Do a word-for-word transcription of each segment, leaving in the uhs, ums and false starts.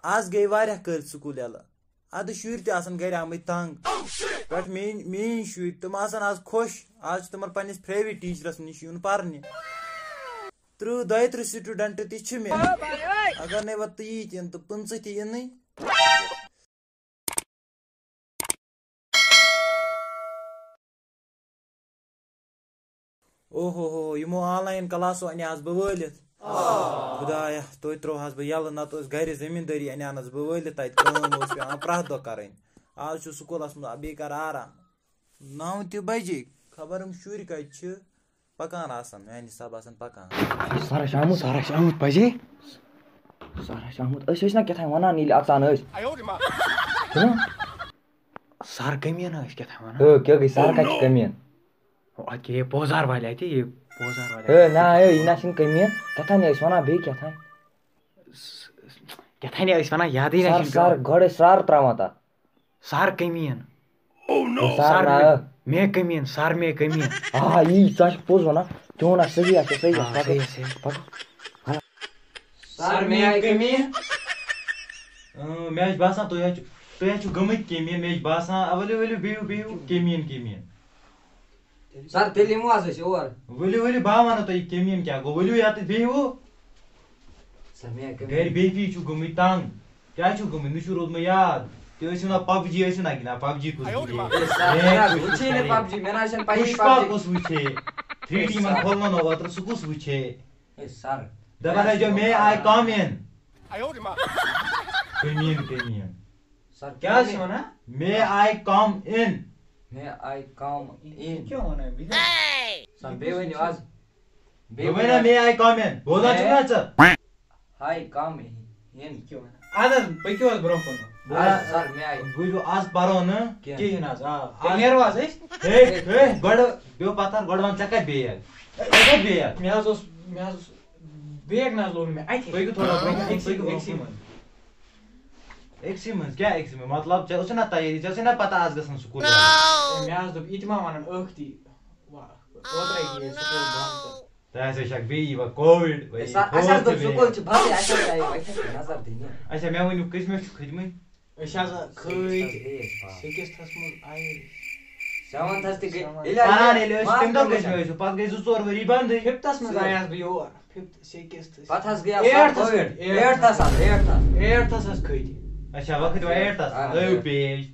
آز گٔے واریاہ کٲلۍ سکوٗل یَلہٕ۔ اَدٕ شُرۍ تہِ آسَن گَرِ آمٕتۍ تنٛگ۔ پٮ۪ٹھ میٛٲنۍ، میٛٲنۍ شُرۍ، تِم آسَن آز خۄش۔ آز چھُ تِمَن پنٛنِس favourite teacherس نِش یُن پَرنہِ۔ تٕرٛہ، دۄیہِ تٕرٛہ student تہِ چھِ مےٚ۔ اگر نَے وۄنۍ تہٕ ییٖتۍ یِن تہٕ پٕنٛژٕہ تہِ یِنٕے۔ اوہو ہو، یِمو online classو اَنہِ آز بہٕ وٲلِتھ۔ خدایا، توتہِ ترٛووہَس بہٕ یَلہٕ، نَتہٕ اوس گَرِ زٔمیٖندٲری اَنہِ ہَنَس بہٕ وٲلِتھ، تَتہِ کٲم اوس پٮ۪وان پرٛٮ۪تھ دۄہ کَرٕنۍ۔ آز چھُ سکوٗلَس منٛز بیٚیہِ کَرٕ آرام۔ نَو تہِ بَجے، خبر یِم شُرۍ کَتہِ چھِ، پَکان آسَن، میٛانہِ حساب آسَن پَکان۔ سَر چھِ آمُت، سَر چھِ آمُت پَزے۔ سَر چھِ آمُت، أسۍ ٲسۍ نہ کیٛاہ تام وَنان ییٚلہِ اَژان ٲسۍ۔ ہہ؟ سَر کٔمیٖن ٲسۍ کیٛاہ تام وَنان۔ ہہ، کیٛاہ گٔے؟ سَر کَتہِ چھِ کٔمیٖن؟ اَدٕ کیٛاہ یہِ پوزار والہِ اَتہِ، یہِ پوزار والہِ ہے، اَتہِ۔ نہ، ہے، یہِ نہ چھِنہٕ کٔمیٖن۔ کیٛاہ تام ٲسۍ وَنان بیٚیہِ کیٛاہ تام۔ س-، س-، کیٛاہ تام ٲسۍ وَنان، یادٕے نہ سَر، چھِنہٕ سَر، پٮ۪وان۔ گۄڈٕ ٲسۍ سَر ترٛاوان تَتھ۔ سَر کٔمیٖن۔ سَر سَر نہ۔ مے، مے کٔمیٖن، سَر مے کٔمیٖن۔ آ، یی، ژٕ چھُکھ پوٚز وَنان۔ چون ہا صحیح آسہِ، صحیح آ، آسہِ، پَکو۔ صحیح، صحیح۔ پَکو۔ سَر مے کٔمیٖن۔ اۭں، مےٚ حظ چھُ باسان، تُہۍ حظ چھُ، تُہۍ حظ چھِو گٔمٕتۍ کٔمیٖن، مےٚ چھُ باسان۔ آ، ؤلِو، ؤلِو، بِہِو، بِہِو، کٔمیٖن، کٔمیٖن۔ سَر، تیٚلہِ یِمو حظ أسۍ اور۔ ؤلِو، ؤلِو، بہٕ ہا وَنو تۄہہِ، یہِ کٔمیٖن کیٛاہ گوٚو۔ ؤلِو یَتَتھ بِہِو۔ سَر، مےٚ کٔمیٖن۔ گَرِ بِہتٕے چھُو گٔمٕتۍ تنٛگ۔ کیٛاہ چھُو گٔمٕتۍ؟ مےٚ چھُو روٗدمُت یاد۔ تُہۍ ٲسِو وَنان، PUBG ٲسِو نہ گِنٛدان، PUBG کُس گِنٛدِ ہے؟ ہے، مےٚ نہ حظ کُس وٕچھے نہٕ گِنٛدِ؟ PUBG، مےٚ نہ حظ چھَنہٕ پَیی پُشپا PUBG۔ کُس وٕچھے؟ Three D یِمَن سَر۔ کھولنو نہ اوترٕ، سُہ کُس وٕچھے؟ ہے سَر۔ دَپان ٲسۍزیو، may I come in؟ کٔمیٖن، کٔمیٖن۔ سَر، کیٛاہ حظ چھِ وَنان؟ May I come in؟ May I come in؟ یہِ کیٛاہ وَنان؟ سَر، بیٚیہِ ؤنِو حظ۔ بیٚیہِ دوٚپمَے نا، ؤنِو۔ May I come in؟ بوزان چھُکھ نا ژٕ؟ Hi، come in۔ اَدٕ حظ، پٔکِو حظ برٛونٛہہ کُن۔ بہٕ حظ، وَنہٕ، سَر، may I؟ بہٕ چھُس آز پَرو نہٕ کِہیٖنۍ۔ کِہیٖنۍ حظ، آ۔ تیٚلہِ نیرو حظ أسۍ۔ ہے، ہے، گۄڈٕ بیٚہو پَتھَر، گۄڈٕ وَن ژےٚ کَتہِ بیگ؟ ژےٚ کَتہِ بیگ؟ مےٚ حظ اوس، مےٚ حظ اوس بیگ نہ حظ لوگ مےٚ اَتہِ۔ پٔکِو تھوڑا برٛونٛہہ کُن، أکسٕے، پٔکِو برٛونٛہہ أکسٕے کُن۔ منٛز۔ أکسٕے منٛز؟ کیٛاہ أکسٕے منٛز؟ مطلب، ژےٚ ٲسٕے نا تیٲری، ژےٚ ٲسٕے نا پَتہ آز گژھان سکوٗل یَلہٕ؟ مےٚ حظ دوٚپ، یہِ تہِ ما وَنَن ٲکھتی۔ وا-، اوترَے گٔیے سکوٗل بنٛد تہٕ۔ تۄہہِ ہسا چھکھ بیٚیہِ یِوان کووِڈ، ہے سر، اَسہِ حظ دوٚپ سکوٗل چھِ بنٛدٕے، اَسہِ حظ آیہِ اَتہِ نظر دِنہِ۔ اچھا، مےٚ ؤنِو، کٔژمہِ چھُ کھٔتمٕتۍ؟ أسۍ حظ کھٔتۍ سِکِستھَس گٔے أسۍ پاس۔ سِکِستھَس منٛز آیہِ۔ سیونتھَس تہِ گٔے۔ سیونتھَس۔ ییٚلہِ حظ پَران ییٚلہِ ٲسۍ، پَران تَمہِ دۄہ ییٚلہِ کٔژمہِ ٲسِو؟ پَتہٕ گٔے زٕ ژور ؤری بنٛدٕے۔ فِفتھَس منٛز آیس بہٕ یور۔ Fifth, sixth. پَتہٕ حظ گٔے اَتھ ایٹتھَس کووِڈ۔ منٛز، ایٹتھَس۔ ایٹتھَس حظ، ایٹتھَس۔ ایٹتھَس حظ کھٔتۍ۔ اچھا، وۄنۍ کھٔتۍ وۄنۍ ایٹتھَس۔ آ، ہٲیِو ایٹتھَس۔ پیج۔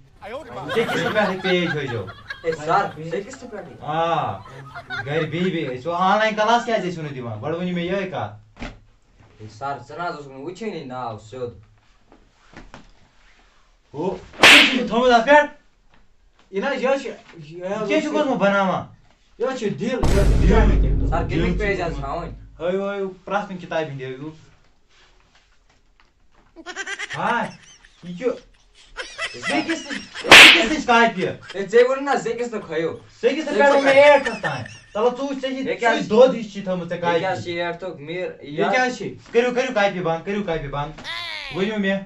ژےٚ کِس پٮ۪ٹھٕ پیج ہٲیزیو۔ ہے سر، ژےٚ کِس تہِ پٮ۪ٹھٕے؟ آ، گرِ بِہِتھ بِہِتھ۔ أسۍ چھِ آنلاین کلاس کیٛازِ ٲسِو نہٕ دِوان؟ گۄڈٕ ؤنِو مےٚ یِہوٚے کَتھ۔ ہے سر، ژٕ نہ حظ اوسُکھ نہٕ وٕچھٲنی ناو سیوٚد۔ ہُہ، ژےٚ چھُکھ تھوٚمُت اَتھ پٮ۪ٹھ؟ یہِ نہ حظ، یہِ حظ چھُ، یہِ حظ یہِ کیٛاہ چھُکھ اوس اوسمُت بَناوان؟ یہِ حظ چھُ دِل، یہِ حظ چھُ دِل۔ سر، کَمِکۍ دِل پیج حظ چھُ تھاوٕنۍ؟ ہٲیِو، ہٲیِو، پرٛٮ۪تھ کُنہِ کِتابہِ ہِنٛدۍ ہٲیِو۔ ہاے، یہِ چھُ سِکِستھ، سِکِستھٕچ کاپی۔ ہے، ژےٚ ووٚن نہ سِکِستھ کھٲیِو۔ سِکِستھ پٮ۪ٹھ ووٚن مےٚ ایٹتھَس تام۔ تَلہٕ ژٕ وٕچھ، ژےٚ چھِ، یہِ کیٛاہ ژٕ چھِ دۄد ہِش چھِ تھٲومٕژ ژےٚ یہِ کیٛاہ کاپی۔ چھِ ایٹتھُک میر؟ یہِ کیٛاہ چھِ؟ کٔرِو، کٔرِو کاپی بنٛد، کٔرِو کاپی بنٛد۔ ؤنِو مےٚ،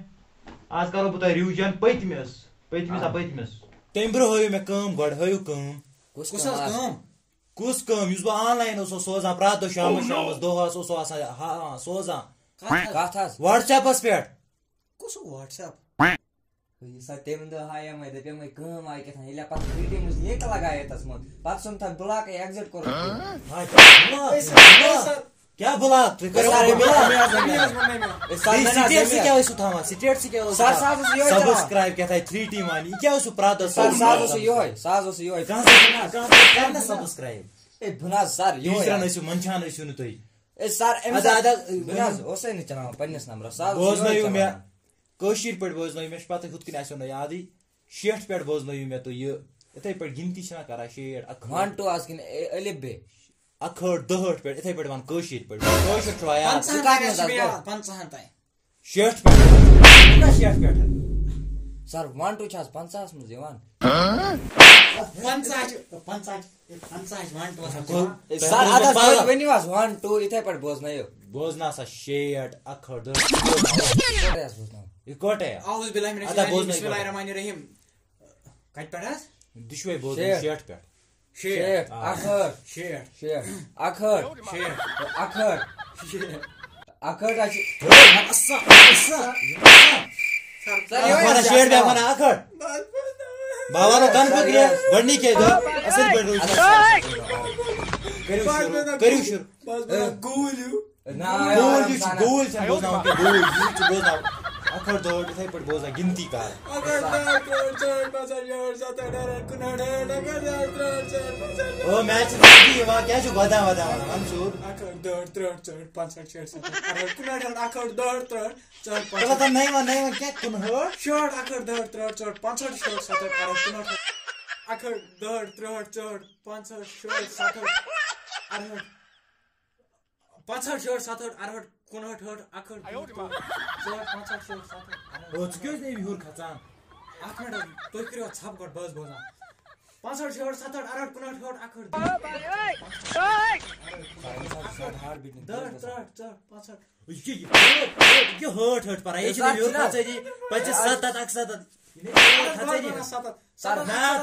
آز کَرو بہٕ تۄہہِ revision پٔتمِس، پٔتمِس ہا آ۔ پٔتمِس۔ تَمہِ برٛونٛہہ ہٲیِو مےٚ کٲم گۄڈٕ، ہٲیِو کٲم۔ کُس کُس کٲم حظ آز؟ کٲم؟ کُس کٲم؟ یُس بہٕ آنلاین اوسُس سوزان پرٛٮ۪تھ دۄہ شامَس، شامَس، دۄہَس اوسُس آسان ہا-، سوزان۔ کَتھ حظ؟ کَتھ حظ؟ WhatsApp-س پٮ۪ٹھ۔ کُس WhatsApp؟ یہِ سا تَمہِ دۄہ ہا یِمَے دَپیمَے کٲم آیہِ کیٛاہ تھام، ییٚلہِ پَتہٕ free time اوس، ییٚتہِ لَگایے تَس منٛز۔ پَتہٕ ژھُن تَتھ block-ے، exit کوٚرُکھ۔ ہاے، کیٛاہ block؟ کیٛاہ block؟ تُہۍ کٔرِو سَر، block۔ أمۍ حظ، أمۍ حظ ووٚن مےٚ، أمۍ حظ۔ ہے، سَر، بیٚیہِ نہ، نہ، سِٹیٹ سِٹیٹ کیٛاہ ٲسِو تھاوان؟ سِٹیٹ سۭتۍ کیٛاہ اوس سَر، تھاوان؟ سُہ حظ اوس یِہوٚے تھاوان۔ Subscribe کیٛاہ تھام، three T وَن، یہِ کیٛاہ اوسوٕ پرٛٮ۪تھ دۄہ سَر، سُہ حظ اوس یِہوٚے، سُہ حظ اوس یِہوٚے۔ کانٛہہ سا، کانٛہہ سا کَرِ نہ subscribe۔ ہے، بہٕ نہ حظ سَر، یِہوٚے ٹیٖچرَن حظ۔ ٲسِو منٛدچھان ٲسِو نہٕ تُہۍ۔ ہے سَر، أمِس اَدٕ، حظ، اَدٕ، بہٕ نہ حظ اوسَے نہٕ چَلاوان پنٛنِس نمبرَس، سُہ حظ اوس یِہوٚے بوزنٲیِو مےٚ، چَلاوان۔ کٲشِر پٲٹھۍ بوزنٲیِو مےٚ، چھُ پَتہٕ ہُتھ کٔنۍ آسیو نہٕ یادٕے۔ شیٹھ پٮ۪ٹھ بوزنٲیِو مےٚ تُہۍ یہِ، یِتھَے پٲٹھۍ گِنتی چھِنہ کَران، شیٹھ، اَکھ، one two آز کِنہٕ اے-، الف بے؟ اَکہٲٹھ، دُہٲٹھ پٮ۪ٹھ، یِتھَے پٲٹھۍ وَن کٲشِر پٲٹھۍ۔ کٲشُر چھُوا یاد؟ ژٕ کَتھ منٛز حظ گوٚو؟ پنٛژاہَن تام۔ شیٹھ پٮ۪ٹھ۔ نہ، شیٹھ پٮ۪ٹھ۔ سَر، one two چھِ آز پنٛژاہَس منٛز یِوان؟ پنٛژاہ چھِ، پنٛژاہ چھِ، پنٛژاہ چھِ one two-وَس منٛز یِوان۔ سَر، اَدٕ حظ، توتہِ ؤنِو حظ one two، یِتھَے پٲٹھۍ بوزنٲیِو۔ بوزناو سا شیٹھ، اَکہٲٹھ، دُہٲٹھ۔ یِکوَٹَے حظ بوزناوو۔ یِکوَٹَے۔ اعوذ باللہ من الشیطان الرجیم، بسم اللہ الرحمن الرحیم۔ کَتہِ پٮ۪ٹھ حظ؟ دُشوَے بوزنٲیِو شیٹھ۔ شیٹھ پٮ۪ٹھ۔ شیٹھ، آ۔ اَکہٲٹھ۔ شیٹھ۔ شیٹھ۔ اَکہٲٹھ۔ شیٹھ۔ اَکہٲٹھ حظ چھِ۔ ہے، اَسا، اَسا، اَسا۔ سر، یہِ وَنان شیٹھ بیگ وَنان اَکھ ہٲٹھ۔ بابا لو کَن پکڑے، گۄڈٕنِکے دۄہ اَصٕل پٲٹھۍ روٗز۔ کٔرِو شروٗع، کٔرِو شروٗع۔ بس بس گوٗلۍ ہیوٗ۔ نہ، گوٗلۍ چھِ، گوٗلۍ چھِ بوزناوان کینٛہہ، گوٗلۍ، یہِ چھِ بوزناوان۔ اَکھ ہٲٹھ دُہٲٹھ یِتھَے پٲٹھۍ بوزان گِنتی کَر۔ اَکھ ہٲٹھ دُہٲٹھ، ژور، ژور، پانٛژھ ہٲٹھ، شیٹھ، سَتھ ہٲٹھ، اَکھ ہٲٹھ، کُنہٲٹھ، ہٲٹھ، اَکھ ہٲٹھ، دُہٲٹھ، ژور، پانٛژھ ہٲٹھ، شیٹھ۔ او، مےٚ چھِ نَزدیٖک یِوان، کیٛاہ چھُ گۄدان وۄدان وَنان؟ وَن سیوٚد۔ اَکھ ہٲٹھ دُہٲٹھ، ترٛٲٹھ، ژور، پانٛژھ ہٲٹھ، شیٹھ، سَتھ ہٲٹھ، اَکھ ہٲٹھ، کُنہٲٹھ، ہٲٹھ، اَکھ ہٲٹھ، دُہٲٹھ، ترٛٲٹھ، ژور، پانٛژھ ہٲٹھ۔ تَلہٕ تَتھ نَیہِ وَن، نَیہِ وَن کیٛاہ؟ کُنہٲٹھ۔ شیٹھ، اَکھ ہٲٹھ، دُہٲٹھ، ترٛٲٹھ، ژور، پانٛژھ ہٲٹھ، شیٹھ، سَتھ ہٲٹھ، اَکھ ہٲٹھ، کُنہٲٹھ، ہٲٹھ۔ اَکھ ہٲٹھ، دُہٲٹھ، ترٛٲٹھ، ژور، پانٛژھ ہٲٹھ، شیٹھ، سَتھ ہٲٹھ، اَکھ ہٲٹھ۔ پانٛژھ ہٲٹھ، شیٹھ، سَتھ ہٲٹھ، اَرہٲٹھ، کُنہٲٹھ، ہٲٹھ، اَکھ ہٲٹھ، ژور، پانٛژھ ہٲٹھ، شیٹھ، سَتھ ہٲٹھ، اَرہٲٹھ۔ او، ژٕ کیٛازِ نہٕ یہِ ہیوٚر کھژان؟ اَکھ مِنٹ حظ، تُہۍ کٔرِو اَتھ ژھَپہٕ گۄڈٕ، بہٕ حظ بوزان۔ پانٛژھ ہٲٹھ، شیٹھ، سَتھ ہٲٹھ، اَرہٲٹھ، کُنہٲٹھ، ہٲٹھ، اَکھ ہٲٹھ۔ دَہ، ترٛٹھ، ژور، پانٛژھ ہٲٹھ۔ یہِ کیٛاہ یہِ؟ یہِ ہٲٹھ ہٲٹھ پَران، یہِ چھِ یہِ ہیوٚر کھژٲنی، پَتہٕ چھِ سَتَتھ، اَکسَتَتھ۔ یہِ چھِ یہِ ہیوٚر کھژٲنی۔ سَر، نہ، نہ،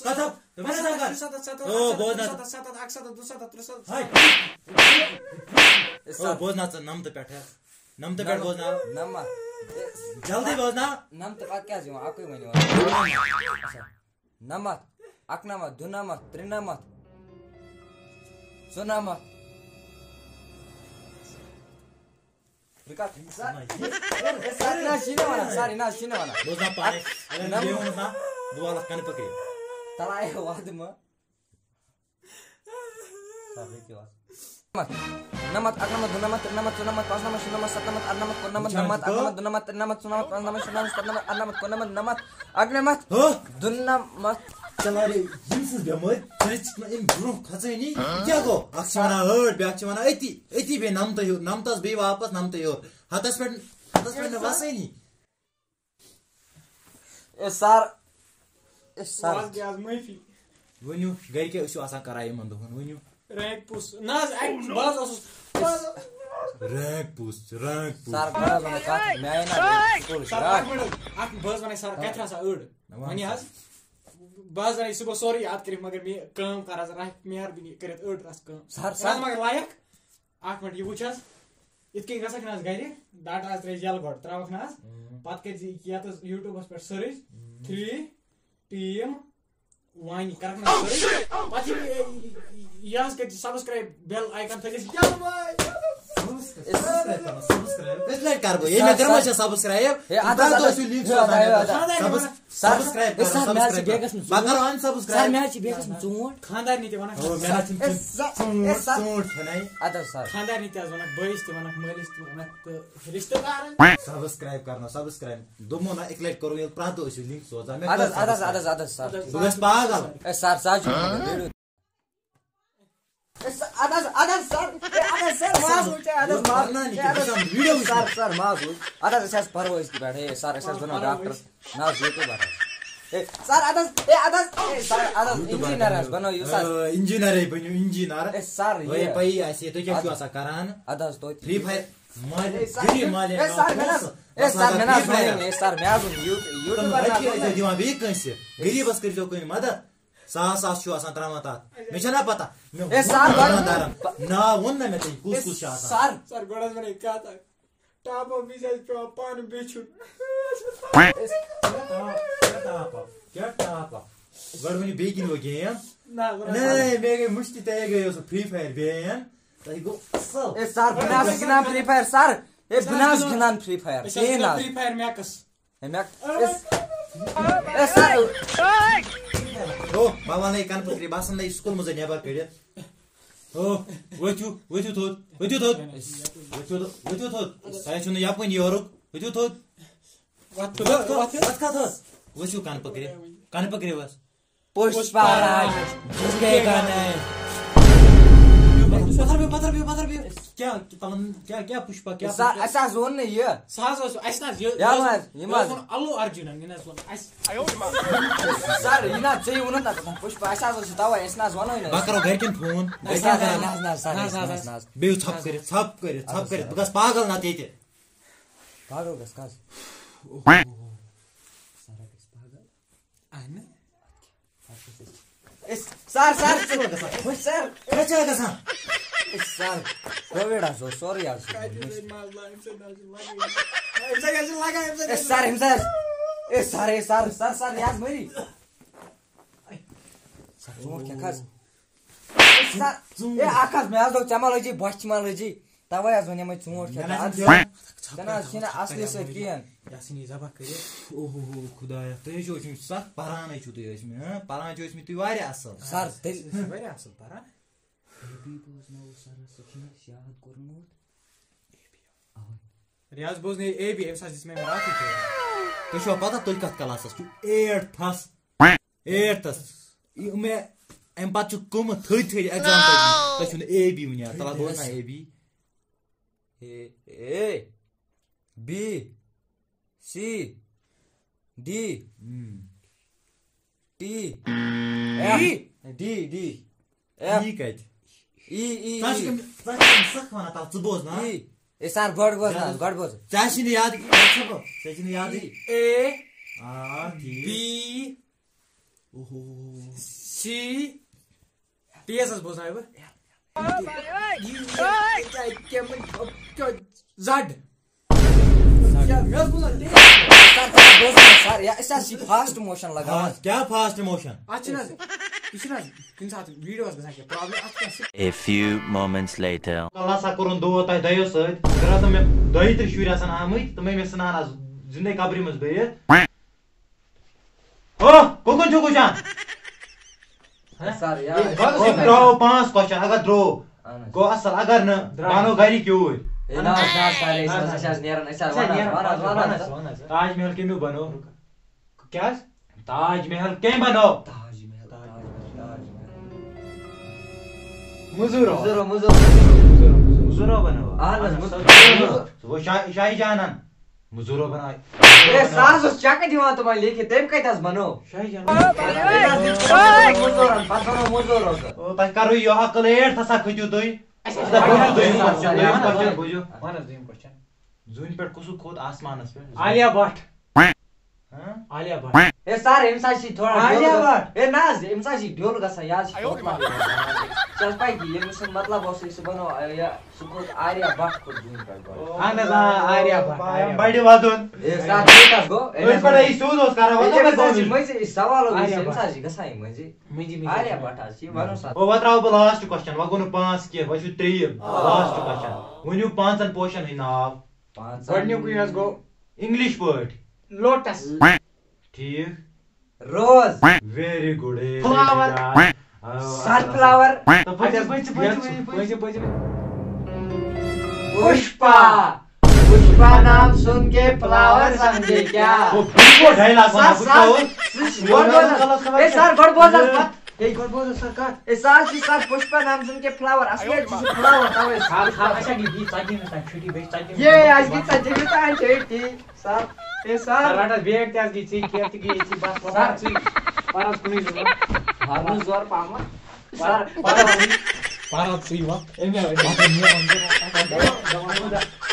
کَتھ ہا؟ تُہۍ ما چھِو سَمجھان؟ او، بوز نہ۔ ہاے۔ او، بوز نہ ژٕ نَمتہٕ پٮ۪ٹھ، ہا۔ نَمتہٕ پٮ۪ٹھ بوز نہ۔ نَمَتھ۔ جلدی بوز نہ۔ نَمتہٕ پَتہٕ کیٛاہ حظ یِوان؟ اَکُے وَنہِ یِوان۔ اچھا۔ نَمَتھ، اَکنَمَتھ، دُنَمَتھ، ترٛنَمَتھ، ژُنَمَتھ۔ بہٕ کَتھ؟ سَر، سَر، نہ، چھِ نہٕ وَنان، سَر، نہ، چھِ نہٕ وَنان۔ بوز نہ پانَے، اگر نہ بیٚیہِ ووٚنُتھ نہ، بہٕ والَتھ کَنہٕ پٔکرِ۔ تَلہٕ آیہِ وادٕ مہٕ۔ سَر، ہیٚکِو اَتھ۔ نَمَتھ، اَکنَمَتھ، دُنَمَتھ، ترٛنَمَتھ، ژُنَمَتھ، پانٛژنَمَتھ، شُنَمَتھ، سَتنَمَتھ، اَرنَمَتھ، کُننَمَتھ، نَمَتھ، اَکنَمَتھ، دُنَمَتھ، ترٛنَمَتھ، ژُنَمَتھ، پانٛژنَمَتھ، شُنَمَتھ، سَتنَمَتھ، اَرنَمَتھ، کُننَمَتھ، نَمَتھ، اَکنَمَتھ، ہہ؟ دُنَمَتھ۔ ژٕ وَرٲے ییٚمہِ سٕنٛز بٮ۪مٲرۍ، ژٕ ژٕ أمۍ برٛونٛہہ کھژٲنی، یہِ کیٛاہ گوٚو؟ اَکھ چھِ وَنان ہٲٹھ، بیٛاکھ چھِ وَنان أتی، أتی بیٚیہِ نَمتَے ہیوٚر، نَمتَس بیٚیہِ واپَس نَمتَے ہیوٚر۔ ہَتَس پٮ۪ٹھ، ہَتَس پٮ۪ٹھ نہٕ وَسٲنی۔ اے سَر، اے سَر۔ بہٕ حظ گٔیاس معٲفی۔ ؤنِو، گَرِ کیٛاہ ٲسِو آسان کَران یِمَن دۄہَن؟ ؤنِو۔ Rank post. نہ حظ، اَکہِ، بہٕ حظ اوسُس، بہٕ حظ رینک پوسٹ، رینک پوسٹ۔ سَر، بہٕ حظ وَنو کَتھ، مےٚ آیہِ نہ سکوٗل سَر، شراکھ۔ اَکھ مِنٹ حظ، اَکھ، بہٕ حظ وَنَے سَر، کَتھِ آسان أڑ۔ وَن وَنہِ سا۔ حظ، بہٕ حظ وَنَے، سُہ گوٚو سورُے یاد کٔرِتھ، مگر مےٚ کٲم کَر حظ، رَحِ-، مہربٲنی کٔرِتھ أڑ رَژھ کٲم۔ سَر، سَر۔ مگر لایق۔ اَکھ مِنٹ، یہِ وٕچھ حظ، یِتھ کٔنۍ گژھکھ نہ حظ گَرِ، ڈاٹا حظ ترٛٲیِتھ یَلہٕ گۄڈٕ، ترٛاوَکھ نہ حظ، اۭں۔ پَتہٕ کٔرۍ زِ یَتھ حظ YouTubeَس پٮ۪ٹھ search، اۭں۔ Three Team Vani، کَرَکھ نہ حظ search، پَتہٕ یہِ، یہِ، یہِ، یہِ حظ کٔرۍ زِ subscribe، bell icon تھٲیِزِ یَلہٕ وۄنۍ۔ Subscribe کَرُن، subscribe۔ کٔژِ لَٹہِ کَرٕ بہٕ؟ ییٚلہِ مےٚ سَر، کٔرمٕژ سَر۔ چھےٚ subscribe، ہے، اَدٕ حظ، پَتہٕ اَدٕ حظ۔ ٲسِو link ہے، سوزان اَدٕ حظ، مےٚ۔ اَدٕ حظ۔ Subs-، ہے، subscribe ہے، کَرُن، سَر، مےٚ حظ چھِ subscribe بیگَس کَرُن۔ منٛز بہٕ کَرو unsubscribe۔ سَر، مےٚ حظ چھِ بیگَس منٛز ژوٗنٛٹھ۔ خانٛدارنہِ تہِ وَنَکھ۔ ہو، مےٚ حظ چھِنہٕ اے، تِم سَر، اے، ژوٗنٛٹھ، سَر۔ ژوٗنٛٹھ کھٮ۪نَے۔ اَدٕ حظ، سَر۔ خانٛدارنہِ تہِ حظ وَنَکھ، بٲیِس تہِ وَنَکھ، مٲلِس تہِ وَنَکھ تہٕ رِشتہٕ دارَن۔ Subscribe کَرناو، subscribe۔ دوٚپمو نہ، اَکہِ لَٹہِ کوٚروٕ ییٚلہِ، پرٛٮ۪تھ دۄہ ٲسِو link سوزان۔ مےٚ اَدٕ حظ، کۭژ اَدٕ حظ، subscribe؟ اَدٕ حظ، اَدٕ حظ، سَر۔ بہٕ گژھٕ پاگل۔ اے، سَر، سَر چھُ ویٖڈیو۔ اے، سَر، اَدٕ حظ، اَدٕ حظ، سَر۔ اے، اَدٕ حظ، سَر، سَر، معاذ وٕچھ، اے، اَدٕ حظ، معاذ۔ پَرناونہِ کیٛاہ، کیٛاہ، اَدٕ حظ، ویٖڈیو وٕچھ۔ سَر، سَر، معاذ وٕچھ۔ اَدٕ حظ، أسۍ حظ پَرو أزکہِ پٮ۪ٹھ۔ اے، سَر، أسۍ حظ بَنو ڈاکٹر۔ نہ حظ، YouTuber حظ۔ اے، سَر، اَدٕ حظ، اے، اَدٕ حظ، اے، سَر، اَدٕ حظ، YouTuber engineer حظ بَنو یہِ، سَر۔ آ، engineer ہے بٔنِو، engineer۔ اے، سَر، وۄنۍ یہِ۔ پَیی آسہِ ہے، تُہۍ کیٛاہ چھِو اَدٕ آسان کَران؟ اَدٕ حظ، توتہِ۔ Free Fire، مالہِ، اے، سَر، غریٖب مالہِ اے، سَر، مےٚ نہ حظ، اے، سَر، مےٚ نہ حظ وَنٲنی، اے، سَر، مےٚ حظ ووٚن، یوٗ-، YouTuber تِم نہ حظ رۄپیہِ ووٚن ٲسۍ مےٚ۔ دِوان بیٚیہِ کٲنٛسہِ، غریٖبَس کٔرۍزیو کٲنٛسہِ مَدد۔ ساس ساس چھُ آسان ترٛاوان تَتھ۔ مےٚ چھَنا پَتہ؟ مےٚ اے، سَر، ووٚن گۄڈٕ دُکاندارَن، ناو ووٚن نہ مےٚ تٔمۍ، کُس اے، کُس چھُ آسان۔ سَر۔ سَر، گۄڈٕ حظ وَنے کَتھ اَکھ۔ ٹاپ اَپ وِزِ آسہِ پٮ۪وان پانہٕ بیٚچھُن۔ کیٛاہ ٹاپ اَپ؟ کیٛاہ ٹاپ اَپ؟ کیٛاہ ٹاپ اَپ؟ گۄڈٕ ؤنِو بیٚیہِ گِنٛدوا game؟ نہ، بہٕ نہ، نہ، نہ، مےٚ گٔے مُشتٕے، تۄہہِ گٔیو سُہ Free Fire ban۔ تۄہہِ گوٚو اَصٕل۔ اے، سَر، بہٕ نہ حظ چھُس گِنٛدان Free Fire، سَر۔ اے، بہٕ نہ حظ گِنٛدان Free Fire، أسۍ حظ کِہیٖنۍ گِنٛدان نہ حظ۔ Free Fire Max۔ ہے، مےٚ، اے، اے، سَر۔ او، بابا، نَے کَنہٕ پٔکرِ، باسان نَے سکوٗل منٛزٕے نٮ۪بر کٔڑِتھ۔ او، ؤتھِو، ؤتھِو تھوٚد، ؤتھِو تھوٚد۔ ؤتھِو تھوٚد، ؤتھِو تھوٚد۔ تۄہہِ چھُو نہٕ یَپٲرۍ یورُک، ؤتھِو تھوٚد۔ وَتھ، وَتھ، وَتھ۔ وَتھ کَتھ حظ؟ ؤتھِو کَنہٕ پٔکرِ، کَنہٕ پٔکرِ بَس۔ پُشپا راج، جھکے گا نہیں۔ پَتھر بیٚہو، پَتھر بیٚہو، پَتھر بیٚہو۔ کیٛاہ، کیٛاہ، کیٛاہ، کیٛاہ پُشپا، کیٛاہ سَر، پُشپا؟ اَسہِ حظ ووٚن نہٕ یہِ۔ سُہ حظ اوس، اَسہِ نہ حظ، یہِ، یہِ حظ، یہِ حظ۔ اوس ووٚن الو ارجُنن، یہِ نہ حظ ووٚن اَسہِ۔ سَر، یہِ نہ حظ، ژےٚ ووٚنُتھ نہ پُشپا، اَسہِ حظ اوس یہِ تَوَے، أسۍ نہ حظ وَنوٕے نہٕ۔ بہٕ کَرو گَرِکٮ۪ن فون، نہ، گَرِکٮ۪ن سَر، کَرو۔ نہ حظ، نہ، سَر، نہ حظ، نہ حظ، نہ حظ، نہ حظ۔ بیٚیہِ ژھۄپہٕ کٔرِتھ، ژھۄپہٕ کٔرِتھ، ژھۄپہٕ کٔرِتھ، بہٕ گژھٕ پاگل نہ تیٚتہِ۔ پاگل گژھِ کَس؟ سَر گژھِ پاگل۔ اہنہٕ۔ اے، سَر، سَر، ژٕ چھُکھ گژھان خۄش؟ سَر۔ کیٛاہ چھُ گژھان؟ سر، کووِڈ حظ اوس، سورُے حظ اوس۔ اَمہِ سۭتۍ مَزٕ لَگہِ، اَمہِ سۭتۍ حظ چھِ لَگان۔ اَمہِ سۭتۍ حظ چھِ لَگان، اَمہِ سۭتۍ اے حظ چھِ سر، أمِس حظ، اے سر، اے سر، سر، سر، یہِ حظ مٔری۔ سر، ژوٗنٛٹھ کھٮ۪کھ حظ۔ سر، اے اکھ حظ، مےٚ حظ دوٚپ، ژےٚ ما لٔجی بۄچھِ ما لٔجی؟ تَوَے حظ ووٚن یِمَے ژوٗنٛٹھ کھٮ۪کھ۔ اَدٕ ژےٚ نہ حظ چھِنہٕ اَصلِس سۭتۍ کِہیٖنۍ۔ یہِ ہسا نی ذبح کٔرِتھ۔ اوہ ہو ہو، خدایا، تُہۍ حظ چھِو ٲسمٕتۍ سخ پَرانٕے چھِو تُہۍ ٲسمٕتۍ، ہاں؟ پَران چھِو ٲسمٕتۍ تُہۍ واریاہ اَصٕل۔ سر، تیٚلہِ تُہۍ چھِو واریاہ اَصٕل پَران۔ بیٚیہِ بوزناوو سَرَس، سُہ چھُنہٕ اَسہِ یاد کوٚرمُت۔ اَوَے۔ ریاض بوزنٲیِو اے بی، أمِس حظ دِژ مےٚ أمۍ راتھٕے ٹھیٖک۔ تُہۍ چھِوا پَتہ تُہۍ کَتھ کَلاسَس چھِو؟ ایٹتھَس۔ ایٹتھَس۔ یہِ مےٚ اَمہِ پَتہٕ چھُ گوٚمُت تھٔدۍ تھٔدۍ ایٚگزام تۄہہِ۔ تۄہہِ چھُو نہٕ اے بی وٕنہِ یاد۔ تَلہ بوزناو A B. A, A, B, C, D, T, F, D, D, F, E کَتہِ؟ ای، ای، ژٕ حظ چھُکھ ای، أمۍ-، ژٕ حظ چھُکھ أمِس سَخ وَنان، تَلہ ژٕ بوزناو۔ ای۔ اے سر، گۄڈٕ بوزناو، گۄڈٕ بوز۔ ژےٚ آسی نہٕ یاد، ژےٚ چھُکھ، ژےٚ چھُنہٕ یادٕے۔ اے، آ، ٹھیٖک۔ بی، اوہو۔ سی، تیز حظ بوزناوٕ بہٕ۔ زڈ۔ سر، سر، بوزناو سر، یا أسۍ حظ چھِ فاسٹ موشن لگاوان۔ فاسٹ، کیٛاہ فاسٹ موشن؟ اتھ چھِنہٕ حظ، یہِ چھُنہٕ حظ کُنہِ ساتہٕ ویٖڈیوَس گژھان کینٛہہ پرابلم، اتھ کیٛاہ چھِ؟ A few moments later. اللہ سا کوٚرُن دود تۄہہِ دۄیو سۭتۍ۔ اگر ہسا مےٚ دۄیہِ ترٕٛہ شُرۍ آسن آمٕتۍ، تِمے مےٚ ژھٕنہٕ ہن آز زندے قبرِ منٛز بٔرِتھ۔ ہو، کُکُن چھُکھ وٕچھان؟ سر، یا گۄڈٕ درٛاو پانٛژھ question، اگر درٛاو، اہن حظ۔ گوٚو اصل، اگر نہٕ، بنو گرِکۍ یوٗرۍ۔ ہے، نہ حظ، نہ حظ، سر، أسۍ حظ، أسۍ حظ نیران، أسۍ حظ وَنان، وَنان، وَنان، وَنان۔ تاج محل کٔمیُک بنو؟ کیٛاہ حظ؟ تاج محل کٔمۍ بنو؟ تاج محل، تاج محل، تاج محل۔ مٔزوٗرو۔ مٔزوٗرو، مٔزوٗرو۔ مٔزوٗرو بنو۔ اہن حظ، مٔزوٗر۔ سُہ گوٚو شاہ-، شاہی جانن۔ مٔزوٗرو بنو۔ ہے، سُہ حظ اوس چیٚکہٕ دِوان تِمن لیکھِتھ، تٔمۍ کَتہِ حظ بنو؟ شاہی جانن۔ مٔزوٗرن، پتہٕ بنو مٔزوٗر حظ۔ او، تۄہہِ کَرو یہِ عقل ایٹ ہسا کھٔتِو تُہۍ۔ اچھا، بوٗزِو دوٚیِم question، دوٚیِم question بوٗزِو۔ وَن حظ دوٚیِم question۔ زوٗنہِ پٮ۪ٹھ کُس کھوٚت آسمانس پٮ۪ٹھ؟ عالیہ بٹ۔ ہاں؟ عالیہ بٹ۔ ہے سر، أمِس حظ چھِ تھوڑا عالیہ ڈیُل بٹ۔ گژھان۔ ہے نہ حظ، أمِس حظ چھِ ڈیُل گژھان، یہِ حظ چھِ کوتلان۔ ژےٚ حظ پَے کہِ ییٚمہِ سُنٛد مطلب اوس، یہِ سُہ بنو، یہِ، سُہ کھوٚت آریہ بٹ کھوٚت زوٗنہِ پٮ۪ٹھ گۄڈٕ۔ اہن حظ، آ، آریہ بٹ، آریہ بٹ۔ بڑِ ودُن۔ ہے سر، ٹھیٖک حظ گوٚو۔ ہے، أتھۍ پٮ۪ٹھ یہِ سیوٚد اوس کران، وۄنۍ ییٚمِس کَپٲرۍ حظ چھِ گوٚو؟ مٔنٛزۍ یہِ سوال اوس، آریہ أمِس بٹ۔ حظ چھِ گژھان یہِ مٔنٛزۍ۔ مٔنٛزی مٔنٛزی آریہ چھِ۔ بٹ حظ چھِ، یہِ وَنو سا۔ او، وۄنۍ ترٛاوو بہٕ لاسٹ کوسچن، وۄنۍ گوٚو نہٕ پانٛژھ کینٛہہ، وۄنۍ چھُ ترٛیٚیِم لاسٹ کوسچن۔ ؤنِو پانٛژن پوشن ہٕنٛدۍ ناو۔ پانٛژن۔ گۄڈٕنیُکُے حظ گوٚو انگلش پٲٹھۍ۔ لوٹس۔ ٹھیٖک۔ روز۔ ویری گُڈ۔ Flower۔ سن فلاور۔ پٔژھِ، پٔژھِ، پٔژھِ، پٔژھِ، پٔژھِ۔ پُشپا۔ پُشپا نام سُن کے فلاور سمجھے کیا؟ ڈایلاگ وَنان، بہٕ کیٛاہ اوس؟ سُہ چھُ گۄڈٕ بوزان۔ ہے سر، گۄڈٕ بوز حظ پتہٕ۔ ہے، گۄڈٕ بوز حظ سر کتھ۔ ہے، سُہ حظ چھُ سر پُشپا نام سُن کے فلاور، اصلی حظ چھُ سُہ فلاور، توے۔ ہا، ہا، اچھا، یہِ، یہِ ژتجی مِنٹ تام چھُٹی، بیٚیہِ ژتجی مِنٹ۔ یے، اَسہِ گٔے ژتجی مِنٹ تام چھُٹی۔ سر، ہے سر۔ سر، رٹ حظ بیگ تہِ حظ گٔے ژےٚ، کیب تہِ گٔے ژےٚ، بس، وۄنۍ پَر ژٕے۔ پَر حظ کُنُے زوٚن۔ پَرنَس زورٕ پَہمَتھ۔ سر، پَر حظ ژٕے۔ پَر حظ ژٕے وۄنۍ۔ أمۍ حظ